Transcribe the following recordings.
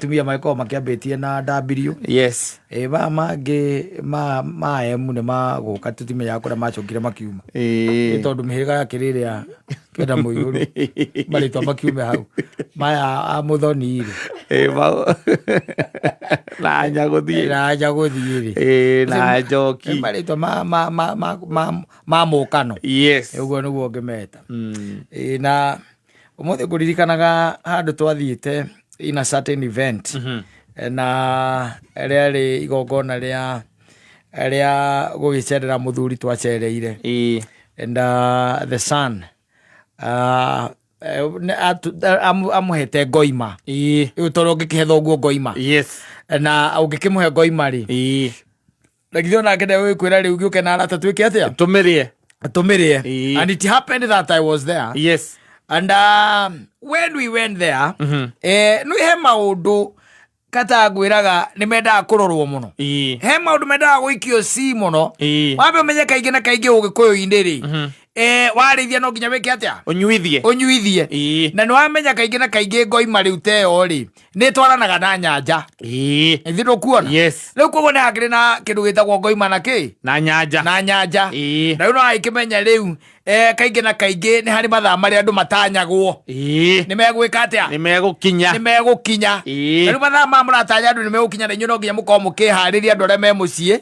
Atumia magĩkoragwo makĩambĩtie na W. Ĩ maya mangĩ ma M nĩ magũka, tũtimenyaga kũrĩa macokire makiuma. Nĩ tondũ mĩhĩrĩga ya kĩrĩrĩa kĩenda mũiyũru marĩtwa makiume hau maya a mũthoni rĩ. Ĩ, na nyagũthiĩ. Na njagũthiĩ rĩ. Ĩ, na njoki. Nĩ marĩtwa ma mũkano. Ũguo nĩguo ngĩmeta. Ĩ, na ũmũthĩ ngũririkanaga handũ twathiĩte in a certain event, na rĩarĩ igongona rĩa gũgĩcerera mũthuri twacereire. And the son amũhete ngoima. Rĩu tondũ ũngĩkĩhe thoguo ngoima, na ũngĩkĩmũhe ngoima rĩ, na githĩ onake ndegũgĩkwĩra rĩu gĩũke na arata twĩke atĩa? Tũmĩrĩe. Tũmĩrĩe. And it happened that I was there, and when we went there, nĩ he maũndũ kata ngwĩraga nĩ mendaga kũrorwo mũno. He maũndũ mendaga gũikio ci mũno. Wambe ũmenye kaingĩ na kaingĩ ũgĩkũyũ-inĩ rĩ, warĩithia no nginya wĩke atĩa? Ũnyuithie. Ũnyuithie. Na nĩ wamenya kaingĩ na kaingĩ ngoima rĩu teyo rĩ, nĩ ĩtwaranaga na nyanja. Ithuĩ ndũkuona? Yes. Rĩu koguo nĩ hakĩrĩ na kĩndũ gĩtagwo ngoima na kĩ? Na nyanja. Na nyanja. Na rĩu no agĩkĩmenya rĩu, kaingĩ na kaingĩ nĩ harĩ mathaa marĩa andũ matanyagwo nĩ megwĩka atĩa? Nĩ megũkinya. Nĩ megũkinya. Na rĩu mathaa ma mũratanya andũ nĩ megũkinya, na inyuĩ no nginya mũkorwo mũkĩharĩria andũ arĩa me mũciĩ,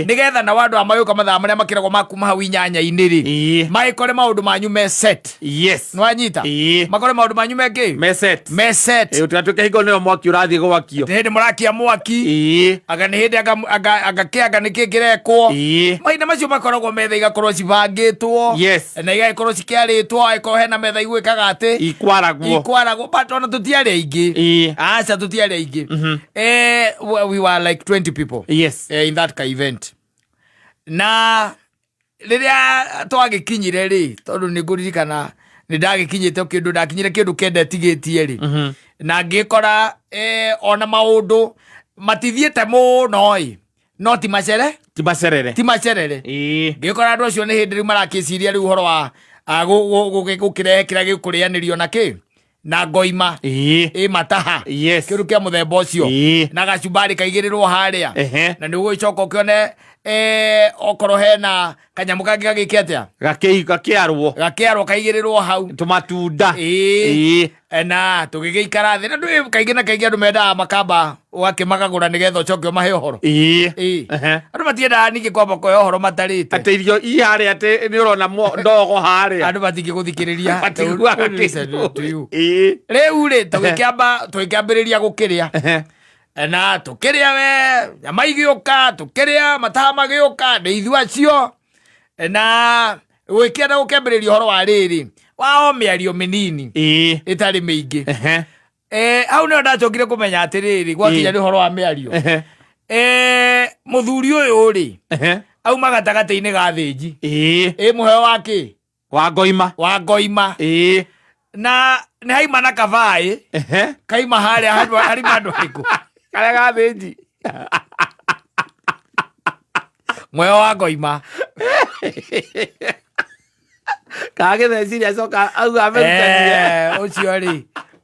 nĩgetha nao andũ aya magĩũka mathaa marĩa makĩragwo ma kuma hau 8-inĩ rĩ, magĩkore maũndũ manyu me set. Nĩ wanyita? Makore maũndũ manyu me kĩ? Me set. Me set. Ĩ, ũtigatuĩke hingo nĩyo mwaki ũrathiĩ gwakio. Nĩ hĩndĩ mũrakia mwaki. Anga nĩ hĩndĩ anga kĩ, anga nĩ kĩ kĩrekwo. Mahinda macio makoragwo metha igakorwo cibangĩtwo na igagĩkorwo cikĩarĩtwo, angĩkorwo hena metha igwĩkaga atĩ Ikwaragwo. Ikwaragwo, but ona tũtiarĩ aingĩ. Aca, tũtiarĩ aingĩ. We were like 20 people in that ka event. Na rĩrĩa twagĩkinyire rĩ, tondũ nĩ ngũririkana nĩ ndagĩkinyĩte kĩndũ, ndakinyire kĩndũ 9 tigĩtie rĩ, na ngĩkora ona maũndũ matithiĩte mũno ĩ, no ti macere. Ti macerere. Ti macerere. Ngĩkora andũ acio nĩ hĩndĩ rĩu marakĩciria rĩu ũhoro wa gũkĩrehe kĩrĩa gĩkũrĩanĩrio na kĩ, na ngoima. Ĩ mataha. Kĩndũ kĩa mũthemba ũcio. Na gacumbari kaigĩrĩrwo harĩa. Na nĩ ũgũgĩcoka ũkĩone, okorwo hena kanyamũ kangĩ gagĩke atĩa? Gakĩarwo. Gakĩarwo kaigĩrĩrwo hau. Tũmatunda. Na tũgĩgĩikara thĩ, na ndũĩ kaingĩ na kaingĩ andũ mendaga makamba ũgakĩmagagũra nĩgetha ũcoke ũmahe ũhoro. Andũ matiendaga ningĩ kwamba kũhe ũhoro matarĩte. Atĩ irio i harĩa, atĩ nĩ ũrona ndogo harĩa. Andũ matingĩgũthikĩrĩria. Matiguaga Listen kĩndũ. to you. Rĩu rĩ, tũgĩkĩambĩrĩria gũkĩrĩa, na tũkĩrĩa we, nyama igĩũka, tũkĩrĩa, mataha magĩũka, nĩ ithuĩ acio, na gwĩkĩenda gũkĩambĩrĩria ũhoro wa rĩrĩ wa o mĩario mĩnini ĩtarĩ mĩingĩ. Hau nĩho ndacokire kũmenya atĩrĩrĩ, gwakinya nĩ ũhoro wa mĩario, mũthuri ũyũ rĩ, auma gatagatĩ-inĩ ga thĩnji. Ĩ mũheo wa kĩ? Wa ngoima. Wa ngoima. Na nĩ haima na kabaĩ kaima harĩa handũ harima andũ arĩkũ? Karĩa ga thĩnji. Mũheo wa ngoima. Kagĩtheciri acoka auga amĩrutanie. Ũcio rĩ,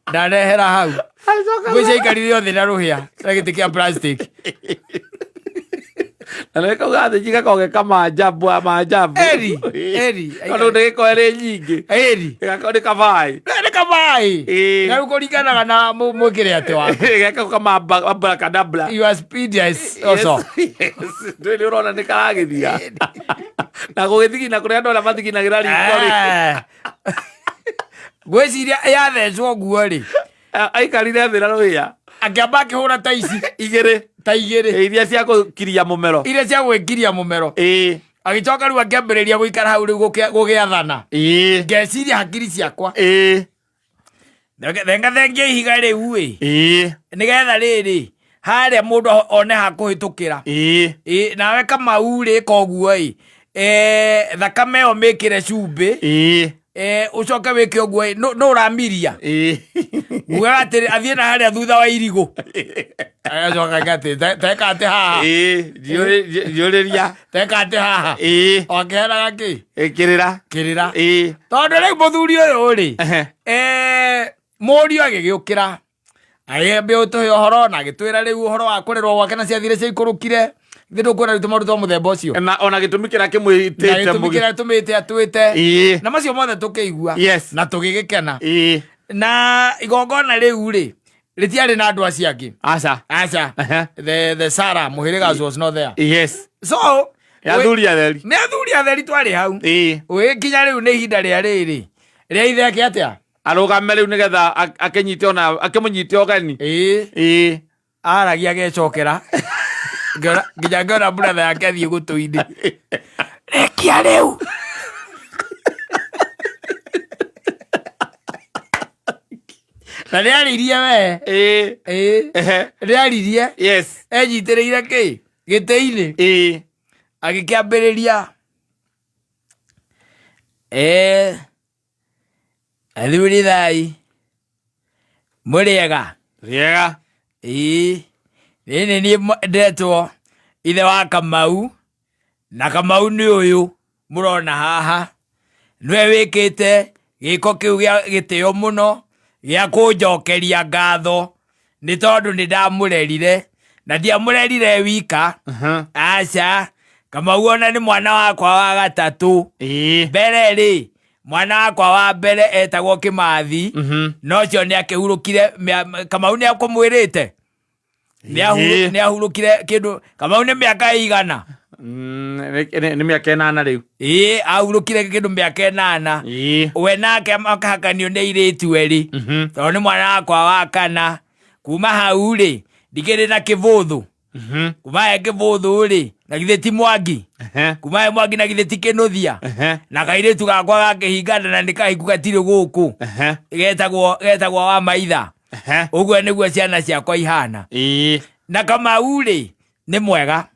ndarehera hau. Acoka. Ngwĩcia aikarire othe na rũhĩa na gĩtĩ kĩa plastic. Na nĩ kau gathĩnji gakoragwo ge kamanjambu amanjambu. Eri, eri. Tondũ nĩ gĩkoragwo ĩrĩ nyingĩ. Eri. Gĩgakorwo nĩ kabaĩ. Nĩ kabaĩ. Na rĩu kũringanaga na mwĩkĩre atĩ waku. Gekau kamabrakadabra. Your speed is also. Yes. Ndũĩ nĩ ũrona nĩ karagĩthira na gũgĩthigina kũrĩa andũ arĩa mathiginagĩra riko rĩ. Ngwĩciria yathecwo guo rĩ, Aikarire thĩ na rũhĩa. Akĩamba akĩhũra ta ici. Igĩrĩ. Ta igĩrĩ. Iria cia gũkiria mũmero. Iria cia gwĩkiria mũmero. Agĩcoka rĩu akĩambĩrĩria gũikara hau rĩu gũgĩathana. Ngeciria hakiri ciakwa, thenga thengia ihiga rĩu ĩ, nĩgetha rĩrĩ harĩa mũndũ one ha kũhĩtũkĩra. Ĩ, nawe Kamau rĩ, koguo ĩ, thakame ĩyo mĩkĩre cumbĩ. Ũcoke wĩke ũguo ĩ, nũ ũramiria? Ugaga atĩrĩ athiĩ na harĩa thutha wa irigũ, agacoka ake atĩ teka atĩ haha. Njũrĩria. Teka atĩ haha. O akĩhenaga kĩ? Ĩkĩrĩra. Kĩrĩra. Tondũ rĩu mũthuri ũyũ rĩ, mũriũ agĩgĩũkĩra. Agĩambia gũtũhe ũhoro na agĩtwĩra rĩu ũhoro wa kũrerwo gwake na ciathire ciaikũrũkire. Ithuĩ ndũkuona rĩu tũmaũndũ twa mũthemba ũcio. Na ona gĩtũmi kĩrĩa Na kĩmwĩtĩte. gĩtũmi kĩrĩa tũmĩte atwĩte. Ĩĩ. Na macio mothe tũkĩigua. Yes. Na tũgĩgĩkena. Ĩĩ. Na igongona rĩu rĩ, rĩtiarĩ na andũ acio angĩ. Aca. Aca. Ehe. The Sarah mũhĩrĩga was not there. Yes. So, Nĩ athuri atheri. Nĩ athuri atheri twarĩ hau. Ĩĩ. Ũgĩkinya rĩu nĩ ihinda rĩa rĩrĩ. Rĩa ithe ake atĩa? Arũgame rĩu nĩgetha akĩnyite ona akĩmũnyite ũgeni. Ĩĩ. Ĩĩ. Aragia agecokera. Nginya ngĩona brother yake athiĩ gũtũ-inĩ. Rekia rĩu. Na nĩaririe we. Ĩĩ. Ĩĩ. Ehe. Nĩaririe. Yes. Enyitĩrĩire kĩ? Gĩtĩ-inĩ. Ĩĩ. Agĩkĩambĩrĩria. Athuri thai. Mũrĩega? Rĩega. Ĩĩ. Niĩ nĩ niĩ ndetwo ithe wa Kamau, na Kamau nĩ ũyũ mũrona haha. Nĩwe wĩkĩte gĩko kĩu gĩa gĩtĩo mũno gĩa kũnjokeria ngatho nĩ tondũ nĩ ndamũrerire na ndiamũrerire e wika. Aca, Kamau ona nĩ mwana wakwa wa gatatũ. Mbere rĩ, mwana wakwa wa mbere etagwo Kĩmathi, no ũcio nĩ akĩhurũkire. Kamau nĩ akũmwĩrĩte? Nĩ ahurũkire kĩndũ. Kamau nĩ mĩaka ĩigana? Nĩ mĩaka 8 rĩu. Ĩĩ, ahurũkire kĩndũ mĩaka 8. We nake akahakanio nĩ airĩtu erĩ, tondũ nĩ mwana wakwa wa kana. Kuma hau rĩ, ndikĩrĩ na kĩbũthũ. Kuma he kĩbũthũ rĩ, na githĩ ti Mwangi? Kuma he Mwangi na githĩ ti Kĩnũthia? Na kairĩtu gakwa gakĩhingana na nĩ kahiku gatirĩ gũkũ. Getagwo wa Maitha. Ũguo nĩguo ciana ciakwa ihana. Na Kamau rĩ, nĩ mwega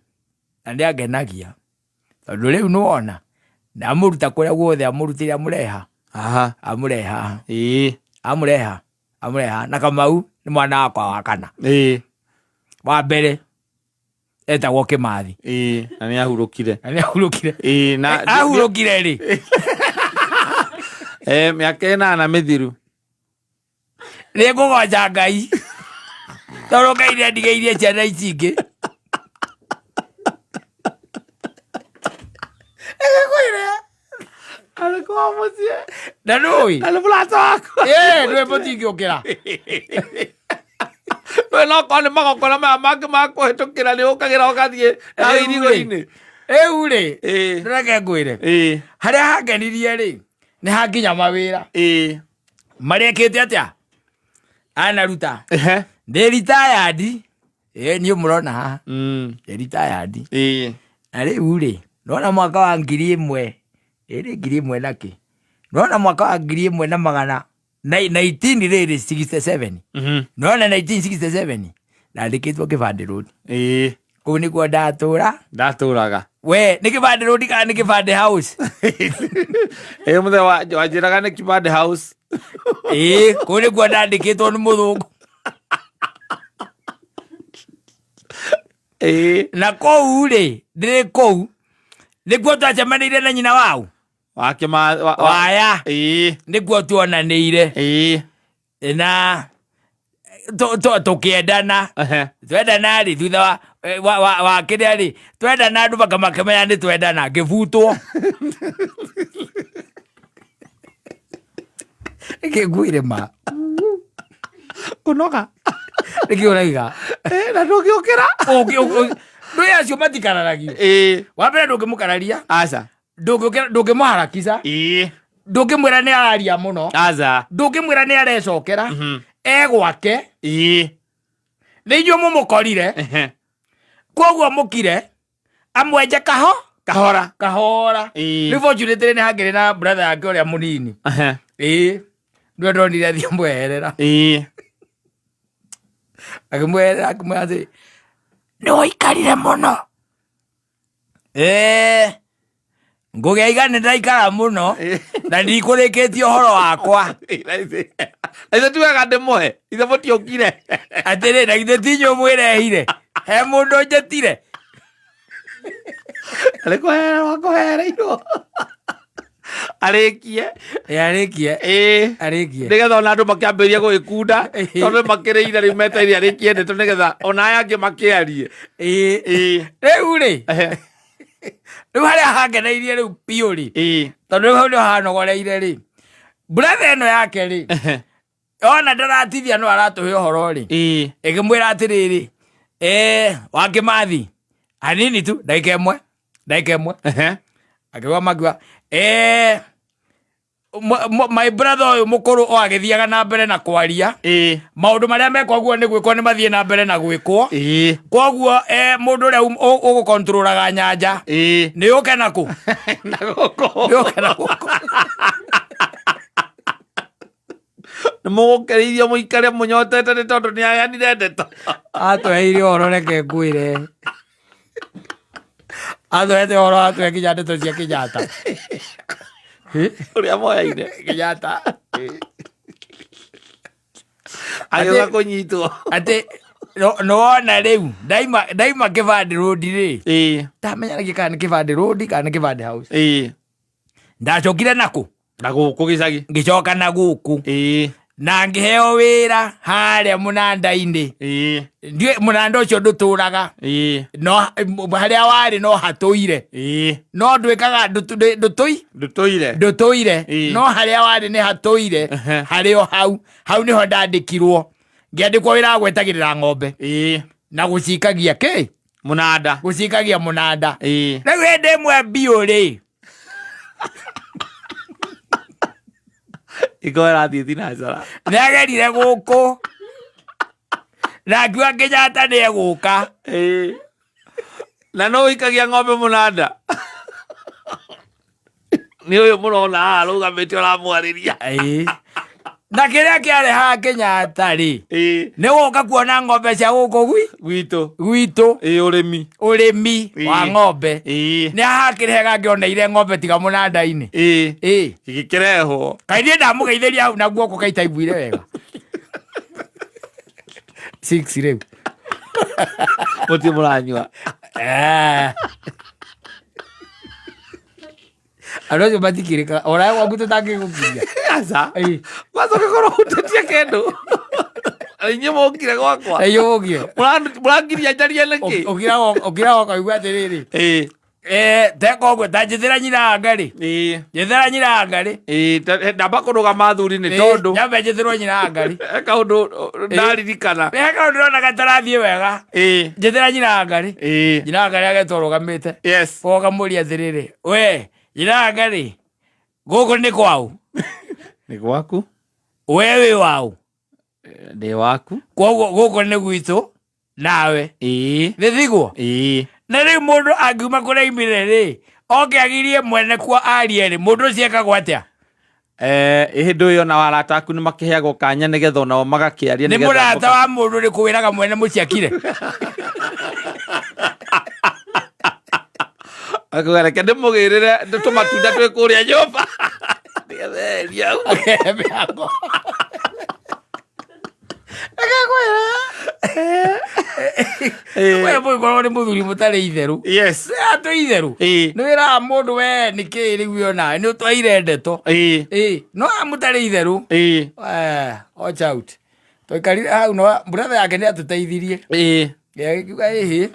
na nĩ angenagia. Tondũ rĩu nĩwona, ndamũruta kũrĩa guothe amũrutire amũreha. Amũreha. Amũreha. Amũreha. Na Kamau nĩ mwana wakwa wa kana. Wa mbere etagwo Kĩmathi. Na nĩ ahurũkire. Na nĩ ahurũkire. Na Ahurũkire rĩ? Mĩaka 8 mĩthiru. Nĩ ngũgoca Ngai. Tondũ Ngai nĩ andigĩirie ciana ici ingĩ. Arĩ kwa mũciĩ. Na nũĩ? Na nĩ mũrata wakwa. Ĩĩ, nĩwe mũtingĩũkĩra. We no korwo nĩ magongona maya mangĩ ma kũhĩtũkĩra nĩ ũkagĩra ũgathiĩ na Rĩu rĩ, irigo-inĩ. Rĩu rĩ, Ĩĩ. reke ngwĩre. Ĩĩ. Harĩa hangenirie rĩ, nĩ hanginya mawĩra. Ĩĩ. Marĩa ekĩte atĩa? Anaruta. Ehe. Ndĩ retired. Ĩĩ, niĩ mũrona haha. Ndĩ retired. Ĩĩ. Na rĩu rĩ, nona mwaka wa ngiri ĩmwe, ĩrĩ ngiri ĩmwe na kĩ? Nona mwaka wa ngiri ĩmwe na magana 19 rĩrĩ 67. Nona 1967 ndandĩkĩtwo Kĩbandĩ Road. Ĩĩ. Kũu nĩkuo ndatũra. Ndatũraga. We, nĩ Kĩbandĩ Road kana nĩ Kĩbandĩ House? Ĩĩ, mũthee wanjĩraga nĩ Kĩbandĩ House. Ĩĩ, kũu nĩkuo ndandĩkĩtwo nĩ mũthũngũ. Ĩĩ. Na kũu rĩ, ndĩrĩ kũu nĩkuo twacemanĩire na nyina wau. Wake ma Waya. Ĩĩ. Nĩkuo tuonanĩire. Ĩĩ. Na tũkĩendana. Twendana rĩ, thutha wa kĩrĩa rĩ, twendana andũ makĩmenya nĩ twendana, ngĩbutwo. Ngĩngwĩre ma. Kũnoga. Nĩkĩ ũraiga? Na ndũngĩũkĩra. Ndũĩ acio matikararagio. Ĩĩ. Wa mbere ndũngĩmũkararia. Aca. Ndũngĩmũharakica. Ĩĩ. Ndũngĩmwĩra nĩ araria mũno. Aca. Ndũngĩmwĩra nĩ arecokera. E gwake. Ĩĩ. Nĩ inyuĩ mũmũkorire. Koguo mũkire. Amwenje kaho. Kahora. Kahora. Ĩĩ. Rĩu fortunately nĩ hangĩrĩ na brother yake ũrĩa mũnini. Ĩĩ. Nĩwe ndonire athiĩ amweherera. Ĩĩ. Akĩmweherera akĩmwĩra atĩ nĩ waikarire mũno. Ĩĩ. Ngũgĩa iga nĩ ndaikara mũno na ndikũrĩkĩtie ũhoro wakwa. Na ithe ti wega ndĩmũhe. Ithe mũtiokire. Atĩrĩ, na githĩ ti inyuĩ mwĩrehire? He mũndũ njĩtire? Arĩ kũherera wakũhereirwo. Arĩkie. Arĩkie. Ĩĩ. Arĩkie. Nĩgetha ona andũ makĩambĩrĩria gũgĩkunda, tondũ nĩ makĩrĩire rĩu metereire arĩkie ndeto nĩgetha ona aya angĩ makĩarie. Ĩĩ. Ĩĩ. Rĩu rĩ, Ehe. rĩu harĩa hangeneirie rĩu biũ rĩ, Ĩĩ. tondũ rĩu hau nĩho hanogoreire rĩ, brother ĩno yake rĩ, Ehe. ona ndaratithia no aratũhe ũhoro rĩ, Ĩĩ. ĩkĩmwĩra atĩrĩrĩ, Wakĩmathi, hanini tu, ndagĩka ĩmwe, ndagĩka ĩmwe. Ehe. Akiuga makiuga, my brother ũyũ mũkũrũ o agĩthiaga na mbere na kwaria, Ĩĩ. maũndũ marĩa mekwaguo nĩ gwĩkwo nĩ mathiĩ na mbere na gwĩkwo. Ĩĩ. Koguo mũndũ ũrĩa ũgũkontrolaga nyanja Ĩĩ. nĩ ũke na kũ? Na gũkũ. Nĩ ũke na gũkũ. Nĩ mũgũkĩrĩithio mũikare mũnyotete nĩ tondũ nĩ aheanire ndeto. Atweheire ũhoro reke ngwĩre. Atwehete ũhoro atwehe nginya ndeto cia Kenyatta. Ũrĩa moyaine. Kenyatta. Agĩũka kũnyitwo. Atĩ nĩwona rĩu ndaima Kĩbandĩ Road rĩ. Ĩĩ. Ndamenyanagia kana nĩ Kĩbandĩ Road kana nĩ Kĩbandĩ House. Ĩĩ. Ndacokire nakũ? Na gũkũ gĩcagi. Ngĩcoka na gũkũ. Ĩĩ. Na ngĩheo wĩra harĩa mũnanda-inĩ. Ĩĩ. Ndiũĩ mũnanda ũcio ndũtũraga. Ĩĩ. No harĩa warĩ no hatũire. Ĩĩ. No ndwĩkaga ndũtũi? Ndũtũire. Ndũtũire. Ĩĩ. No harĩa warĩ nĩ hatũire. Ehe. Harĩ o hau. Hau nĩho ndandĩkirwo. Ngĩandĩkwo wĩra wa gwetagĩrĩra ng'ombe. Ĩĩ. Na gũcikagia kĩ? Mũnanda. Gũcikagia mũnanda. Ĩĩ. Rĩu hĩndĩ ĩmwe biũ rĩ. Iko ĩrathiĩ thinacara. Nĩ agerire gũkũ. Na akiuga Kenyatta nĩ egũka. Ĩĩ. Na no ũikagia ng'ombe mũnanda. Nĩ ũyũ mũrona haha arũgamĩte ũramwarĩria. Ĩĩ. Na kĩrĩa kĩarehaga Kenyatta rĩ, Ĩĩ. nĩ gũka kuona ng'ombe cia gũkũ Gwitũ. gwitũ. Ĩĩ, ũrĩmi. Ũrĩmi wa Ĩĩ. ng'ombe. Ĩĩ. Nĩ hakĩrehaga ngĩoneire ng'ombe tiga mũnanda-inĩ. Ĩĩ. Ĩĩ. Gĩkĩrehwo. Kaĩ niĩ ndamũgeithĩria hau na guoko kaĩ itaiguire wega. 6 rĩu. Mũtirĩ mũranyua. Andũ acio matikĩrĩkaga ona gwaku tũtangĩgũkiria. Aca. Ĩĩ. Kwanza ũngĩkorwo hutĩtie kĩndũ. Inyuĩ mũkire gwakwa. Ĩĩ ũgũkire. Mũrangiria njarie nĩkĩ? Ũkiraga ũkaigua atĩrĩrĩ. Ĩĩ. Teka ũguo ta njĩthĩra nyina ngarĩ. Ĩĩ. Njĩthĩra nyina ngarĩ. Ĩĩ, ndamba kũrũgama athuri nĩ tondũ. Nyambe njĩthĩrwo nyina ngarĩ. He kaũndũ ndaririkana. He kaũndũ ndĩrona gatarathiĩ wega. Ĩĩ. Njĩthĩra nyina ngarĩ. Ĩĩ. Nyina ngarĩ agetwo ũrũgamĩte. Yes. Ũkamũria atĩrĩrĩ, we nyina ngarĩ gũkũ nĩ kwaũ? Nĩ gwaku. We wĩ waũ? Ndĩ waku. Koguo gũkũ nĩ gwitũ nawe. Ĩĩ. Nĩ thiguo? Ĩĩ. Na rĩu mũndũ angiuma kũrĩa aumire rĩ, oke agirie mwene kuo arie rĩ, mũndũ ũcio ekagwo atĩa? Hĩndĩ ĩyo nao arata aku nĩ makĩheagwo kanya nĩgetha onao magakĩaria. Nĩ mũrata wa mũndũ ũrĩkũ wĩraga mwene mũciĩ akire? Akauga reke ndĩmũgĩrĩre tũmatunda twĩ kũrĩa nyũmba. Nĩgetha eherie hau. Akehe mĩhango. We mũgĩkorwo nĩ mũthuri mũtarĩ itherũ. Yes. Atũ itherũ. Ĩĩ. Nĩ wĩraga mũndũ we nĩ kĩĩ rĩu onawe nĩ ũtwaire ndeto. Ĩĩ. Ĩĩ. No aya mũtarĩ itherũ. Ĩĩ. Watch out. Twaikarire hau no brother yake nĩ atũteithirie. Ĩĩ. Agĩkiuga ĩhĩ.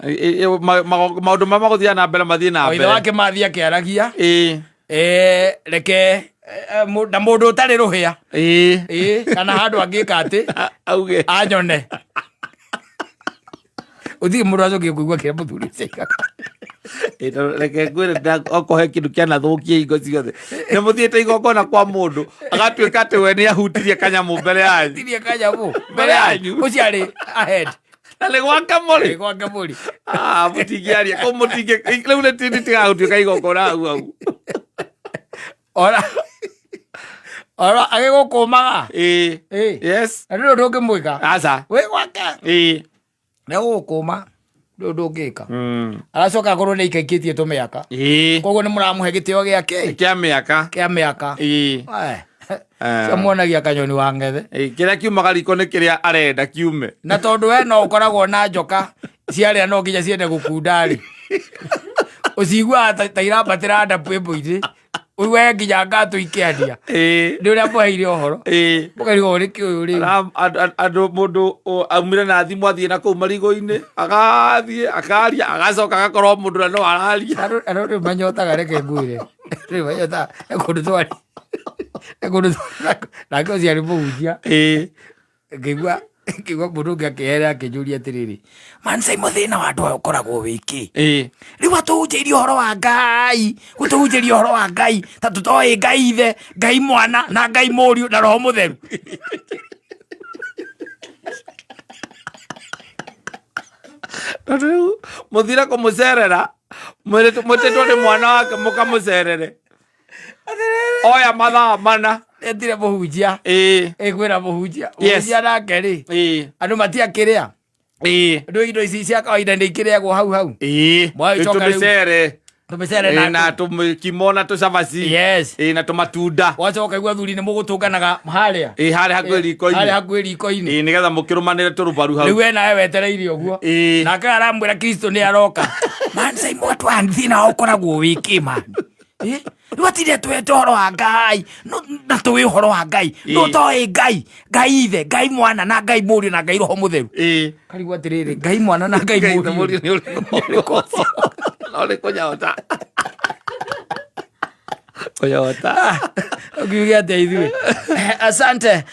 Maũndũ marĩa magũthiaga na mbere mathiĩ na O ithe mbere. wake mathiĩ akĩaragia. Ĩĩ. Reke na mũndũ ũtarĩ rũhĩa. Ĩĩ. Ĩĩ, kana handũ angĩka atĩ Auge. anyone. Ũtirĩ mũndũ acokire kũigua kĩrĩa mũthuri ũcio oigaga. Ĩĩ, tondũ reke ngwĩre okorwo he kĩndũ kĩanathũkia hingo ciothe nĩ mũthiĩte igongona kwa mũndũ agatuĩka atĩ we nĩ ahutirie kanyamũ mbere yanyu. Ahutirie kanyamũ mbere yanyu. Ũcio arĩ ahead. Na nĩ gwake mũrĩ. Nĩ gwake mũrĩ. Ah, mũtingĩaria kũu mũtingĩ rĩu nĩ rĩtigaga igongona hau hau. Ora ora agĩgũkũmaga. Ĩĩ. Ĩĩ. Yes. Na ndũrĩ ũndũ ũngĩmwĩka. Aca. Wĩ gwake. Ĩĩ. Nĩ gũgũkũma ndũrĩ ũndũ ũngĩka. Aracoka akorwo nĩ aikaikĩtie tũmĩaka. Ĩĩ. Koguo nĩ mũramũhe gĩtĩo gĩake. Kĩa mĩaka. Kĩa mĩaka. Ĩĩ. Cio muonagia kanyoni wa ng'ethe. Ĩĩ, kĩrĩa kiumaga riko nĩ kĩrĩa arenda kiume. Na tondũ we no ũkoragwo na njoka ciarĩa no nginya ciende gũkunda rĩ, ũciguaga ta irambatĩra nda pwĩmbũ-inĩ. Ũigue nginya ngatũ ikĩaria. Nĩ ũrĩa mweheire ũhoro. Mũkarigwo nĩ kĩ ũyũ rĩu. Andũ mũndũ aumire na thimũ athiĩ na kũu marigũ-inĩ, agathiĩ akaria, agacoka agakorwo mũndũ na no araria. Andũ rĩu manyotaga, reke ngwĩre. Rĩu manyotaga he kũndũ twarĩ. He kũndũ twarĩ nake ũcio arĩ mũhunjia. Ngĩigua mũndũ ũngĩ akĩhera akĩnjũria atĩrĩrĩ, man Simon, thĩna wa andũ aya ũkoragwo wĩ kĩ? Rĩu atũhunjĩirie ũhoro wa Ngai, gũtũhunjĩria ũhoro wa Ngai ta tũtoĩ Ngai ithe, Ngai mwana na Ngai mũriũ na Roho Mũtheru. Tondũ rĩu mũthire kũmũcerera, mwĩtĩtwo nĩ mwana wake mũkamũcerere. Oya mathaa mana. Etire mũhunjia. Ĩkwĩra mũhunjia. Mũhunjia nake rĩ, andũ matiakĩrĩa. Andũ indo ici cia kawaida nĩ ikĩrĩagwo hau hau. Mwagĩcoka rĩu. Tũmĩcere. Tũmĩcere na Na tũmĩkimo na tũcabaci. Na tũmatunda. Wacoka igua athuri nĩ mũgũtũnganaga harĩa. Harĩa hakuhĩ riko-inĩ. Harĩa hakuhĩ riko-inĩ. Nĩgetha mũkĩrũmanĩre tũrũbaru hau. Rĩu we nawe wetereire ũguo. Nake aramwĩra Kristo nĩ aroka. Man Simon, andũ aya thĩna wao ũkoragwo wĩ kĩ man? Rĩu atinde twete ũhoro wa Ngai, na tũĩ ũhoro wa Ngai. No toĩ Ngai, Ngai ithe, Ngai mwana na Ngai mũriũ na Ngai Roho Mũtheru. Karigwo atĩrĩrĩ, Ngai mwana na Ngai Ngai mũriũ. Mũriũ nĩ ũrĩkũ? No nĩ kũnyota. Kũnyota. Ũkiuge atĩa ithuĩ? Asante.